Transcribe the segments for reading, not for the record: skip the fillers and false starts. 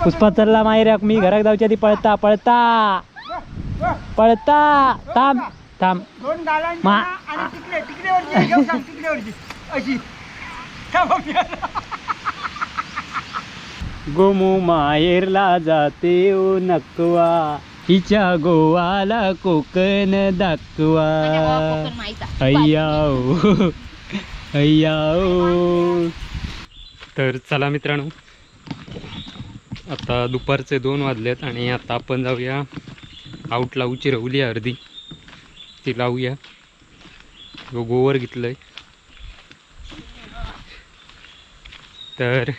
पुष्पा चलला मायराक, मी घराक जाऊच्या आधी पळता पळता पळता. थांब थांब, गोमू माहेरला जाते ओ नकवा, हिच्या गोवाला कोकण दाखवा. अय्या अय्या. तर चला मित्रांनो, आता दुपारचे 2 वाजलेत आणि आता आपण जाऊया आऊट लावूची रवली अर्धी ती लावूया. गोवर घेतलंय. तर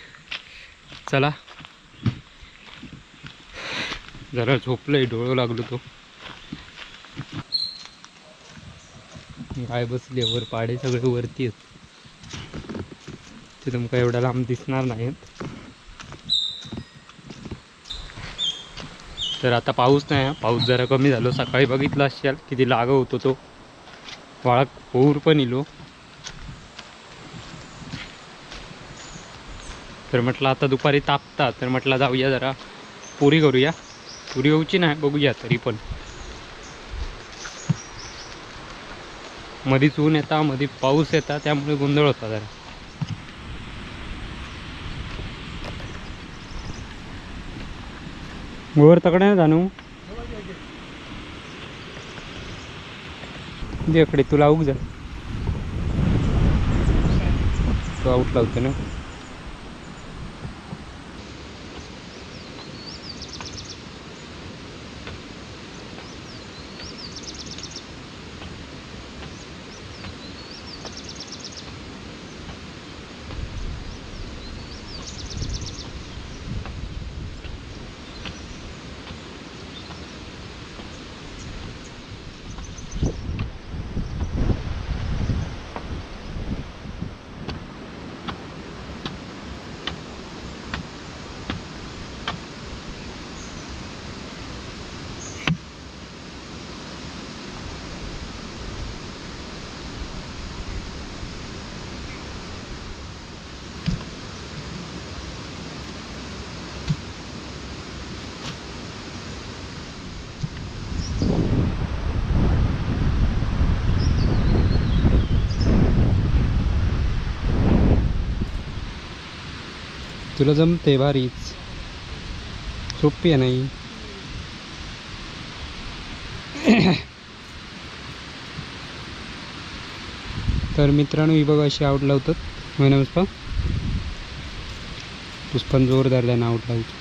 चला, जरा झोपलंय, डोळं लागलो तो. गाय बसली वर, पाडे सगळे वरती आहेत, ते तुमका एवढा लांब दिसणार नाहीत. तर आता पाऊस नाही, पाऊस जरा कमी झालो. सकाळी बघितलं असेल किती लाग होतो तो, वाळा पोर पण इलो. तर म्हटलं आता दुपारी तापता, तर म्हटलं जाऊया जरा पुरी करूया. पुरी होऊची नाही, बघूया तरी पण. मधीच ऊन येता, मधी पाऊस येता, त्यामुळे गोंधळ होता जरा. गोवर तकडे ना जाणू इकडे, तू लावूक जा, तू आऊट लावतो ना. तुला जमते भारीच, सोपी आहे नाही. तर मित्रांनो ही बघा अशी आऊट लावतात. महिना पुष्पा, पुष्पान जोर धरल्यानं आऊट लावतो.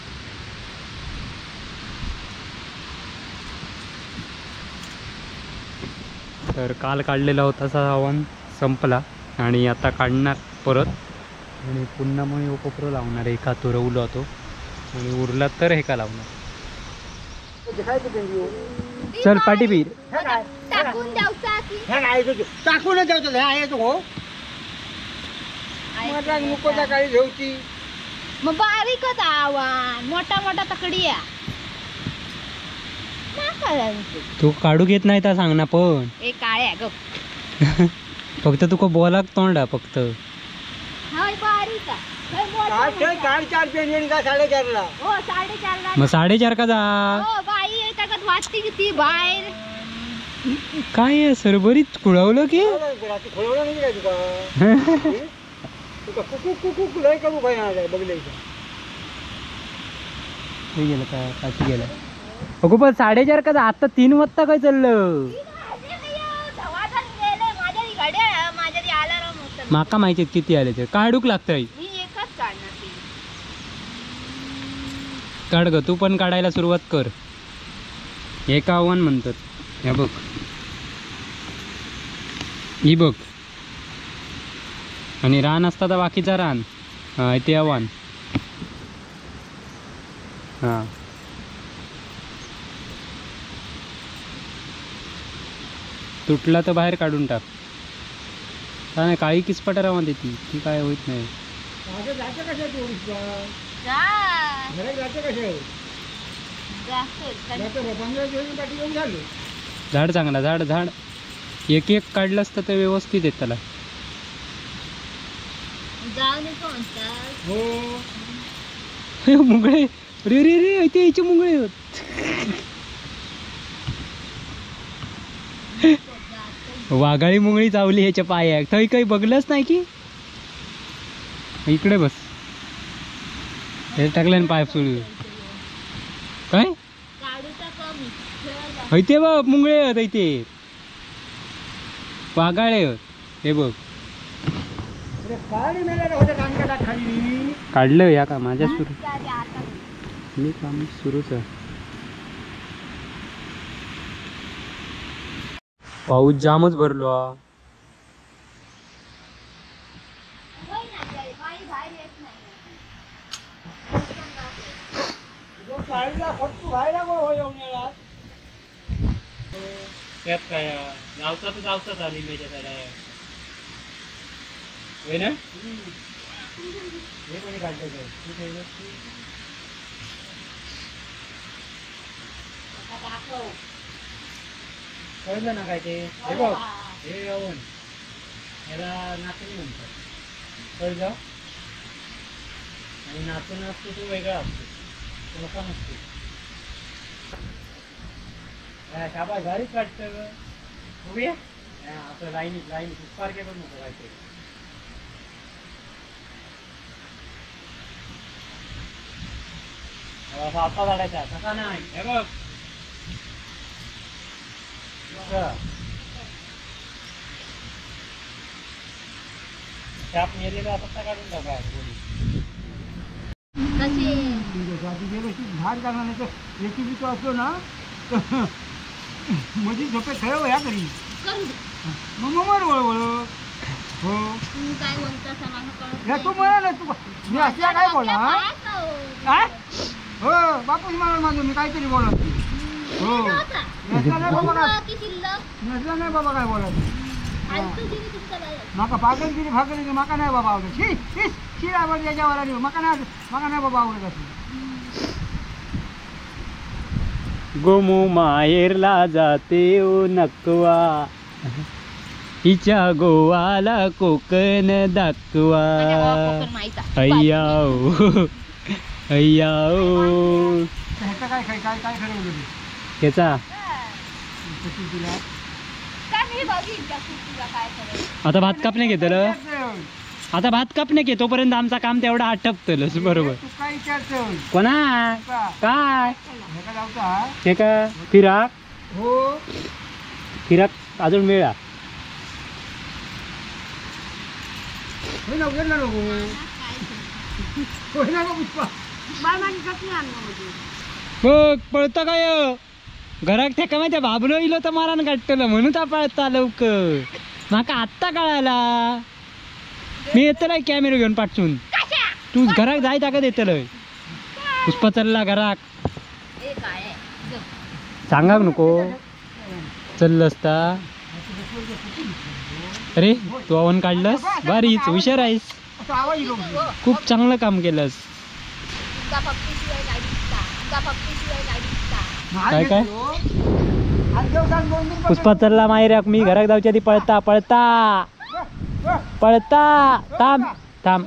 तर काल काढलेला होता आव्हान संपला आणि आता काढणार परत, आणि पुन्हा मग कोपरो लावणार. एका तो रवलो तो आणि उरला तर एका लावणार. चल पाटीबीर टाकून द्यायचा की टाकून द्यायचं आहे तो हो. मला नको त्या काही घेऊची. मग बारीकच आव्हान, मोठा मोठा तकडी आहे. तू काढू घेत नाही तर सांग ना पण. ए काळ्या गप. फक्त तुका बोलाक तोंडा फक्त. मग 4:30 का जा काय आहे सर, बरीच कुळवलं की गेलं काय काची गेलं. अगो पण 4:30 का जा, आता 3 वाजता काय चाललं. माका माहिती किती आले ते काढूक लागतंय. काढ ग तू पण, काढायला सुरुवात कर. एका आव्हान म्हणतात. ह्या बघ, ही बघ, आणि रान असता तर बाकीचा रान हा ते आव्हान. हां तुटला तर बाहेर काढून टाक. नाही काळी किसपटा राहून देती ती काय होत नाही. झाड चांगला, झाड झाड एक एक काढलं असतं तर व्यवस्थित येत त्याला. जावं म्हणतात हो मुंगळे रे रे रे इथे याचे मुंगळे. वाघाळी मुंगळी चावली ह्याच्या पायाक. थंय काही बघलंच नाही की. इकडे बस. हे टाकलं ना पाय सोडून. काय इथे बघ मुंगळे आहेत इथे वाघाळे आहेत. हे बघ काढलं या का माझ्या सुरू मी काम सुरूच आहे. पाऊस जामच भरलो. त्यात काय जावचा तर जावचा झाली माझ्या झाडा होय ना. हे कोणी काढलं कळलं ना काय ते. हे बघ हे येऊन ह्याला नाचणी म्हणतात कळलं. आणि नाचणं असतो तो वेगळा असतो तो असा नसतो. शाबास भारीच वाटतं बघूया. असं लाईनीत लाईनीत सारखे करू नको काहीतरी. असा आता काढायचा तसा नाही. हे बघ शाप मेलेला आता काढून टाका. झाड काढणार नाही तर याची बी तो असलो ना मधी झोपे खेळ ह्या घरी मग मग वळवळ. हो काय बोलता तू म्हणा तू मी असल्या काय बोला काय हो बापूस म्हणा माझं मी काहीतरी बोलत हो नसला नाही बाबा काय नसला नाही बाबा काय बोलायचं. माका पागलगिरी फागलगिरी माका नाही बाबा आवडत. शी शी शी आवड याच्यावर आली माका नाही माका नाही बाबा आवडत असं. गोमू माहेरला जाते ओ नकवा हिच्या गोवाला कोकण दाखवा. अय्या ओ अय्या ओ. काय काय काय काय ठरवलं त्याचा आता भात कापणे घेतलं. आता भात कापणे घे तोपर्यंत आमचा काम तेवढा आटपतलंच बरोबर. कोणा काय हे का फिराक हो फिराक अजून वेळा बघ पळतं काय घराक ठेका माहिती बाबलो इलो तर मारान काढतलं म्हणून ता पळता लवकर. माका आत्ता कळाला. मी येतलय कॅमेरा घेऊन पाठचून. तू घराक जाय ताकद येतलय. पुष्पा चलला घराक सांगाक नको चललं असता. अरे तू आव्हान काढलंस बारीच हुशार आहेस खूप चांगलं काम केलंस. काय काय पुष्पा चलला मायराक मी घराक जाऊच्या आधी पळता पळता पळता. थांब थांब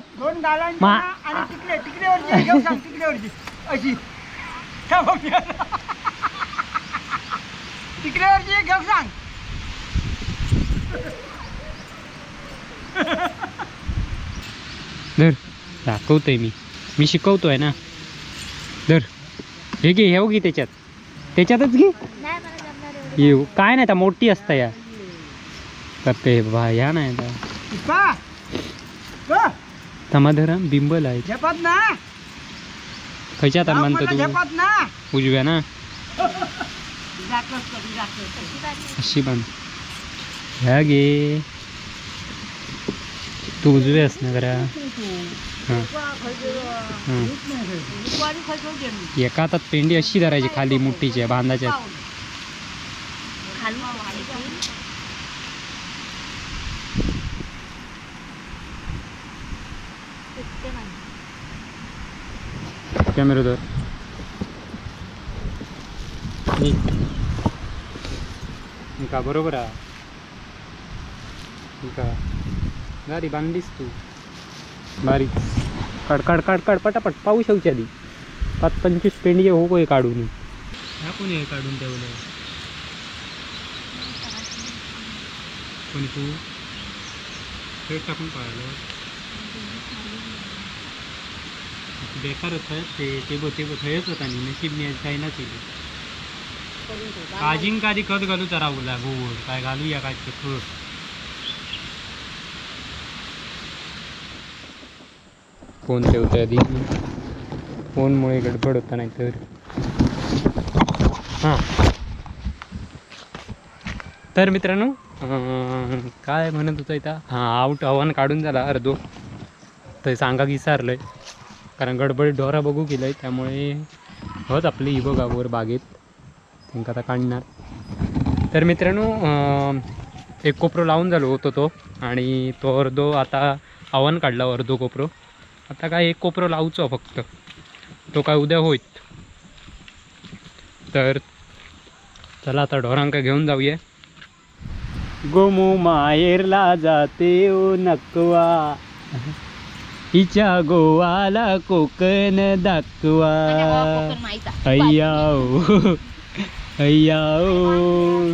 धर दाखवतोय मी मी शिकवतोय ना. धर हे घे हे घे त्याच्यात त्याच्यातच घे. येऊ काय नाही मोठी असता या करते बा ह्या नाही तमाधर बिंबल आहे खयच्या हातान बांधतो तू उजव्या ना अशी बांध ह्या घे तू उजव्यास ना जरा. हां एका हातात पेंडी अशी धरायची खाली मुठीच्या बांधाच्या. कॅमेरा धर का बरोबर आहे का गाडी बांधलीस तू. बारीक काढ काढ काढ काढ पटापट पाऊस येऊच्या आधी. 5-25 पेंडी हो कोय काढून. ह्या कोणी हे काढून ठेवलं? कोणी तू थेट टाकून पाहिलं बेकार होतं ते. ते बघ ते बघ थंयच होता न्ही. नशीब मी जायनाच येयले. काजींक आधी खत घालूचा राहुला गोड काय घालूया काय ते खत. फोन ठेवते आधी, फोनमुळे गडबड होता नाही तर. हां तर मित्रांनो काय म्हणत होतं इथं. हां आऊट आव्हान काढून झाला अर्धो तर सांगा विसरलं आहे कारण गडबडीत ढोरा बघू केलं आहे त्यामुळे होच आपली ही बघा वर बागेत त्यांका आता काढणार. तर मित्रांनो एक कोपरो लावून झालो होतो तो आणि तो अर्धो आता आव्हान काढला अर्धो कोपरो. आता काय एक कोपरो लावचो फक्त, तो काय उद्या होईत. तर चला आता ढोरांका घेऊन जाऊया. गोमू माहेरला जाते ओ नकवा, हिच्या गोवाला कोकण दाखवा. अय्या ओ अय्या ओ.